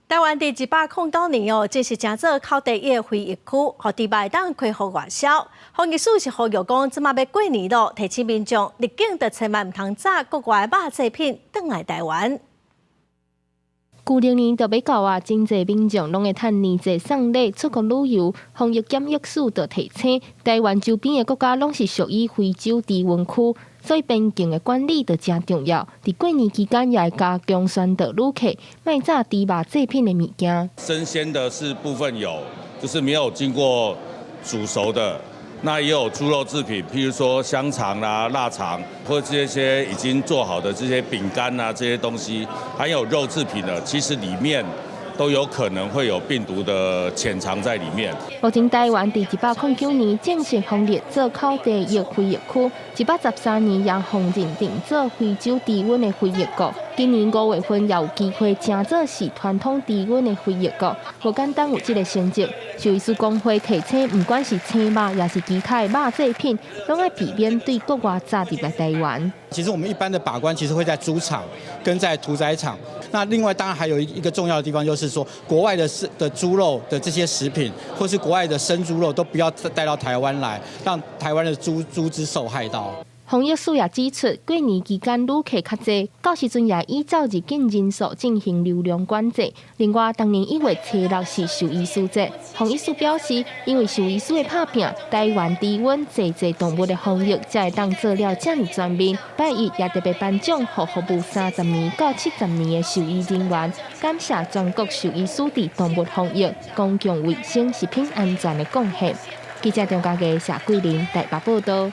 台灣佇109年哦，正式成做口蹄疫非疫區，予豬肉會當恢復外銷。防疫署是呼籲講，這馬欲過年囉，提醒民眾入境就千萬毋通炸國外肉製品轉來台灣。舊曆年就欲到啊，真濟民眾攏會趁年節送禮出國旅遊。防疫檢疫署就提醒，台灣周邊的國家攏是屬於非洲豬瘟區，所以邊境的管理就誠重要。佇過年期間也會加強宣導旅客，莫炸豬肉製品的物件。生鮮的是部分有，就是沒有經過煮熟的。那也有豬肉製品，譬如說香腸啦、臘腸，或者這些已經做好的這些餅乾啊，這些東西，還有肉製品的，其實裡面都有可能會有病毒的潛藏在裡面。目前台灣佇109年正式予列做口蹄疫非疫區，113年也予認定做非洲豬瘟的非疫國。今年5月份也有機會成做是傳統豬瘟的非疫國，無簡單有這个成績。獸醫師公會提醒，毋管是生肉，抑是其他的肉製品，攏愛避免對國外炸入來台灣。其實我們一般的把關，其實會在豬場跟在屠宰場。那另外當然還有一個重要的地方，就是說國外的豬肉的這些食品，或是國外的生豬肉，都不要帶到台灣來，讓台灣的豬隻受害到。防疫署也指出，過年期間旅客較濟，到時陣也依照入境人數進行流量管制。另外，逐年1月初6是獸醫師節，防疫署表示，因為獸醫師的拍拚，台灣豬瘟濟濟動物的防疫才會當做了遮爾全面。拜一也特別頒獎予服務30年到70年的獸醫人員，感謝全國獸醫師佇動物防疫、公共衛生、食品安全的貢獻。記者張家傑、謝桂林台北報道。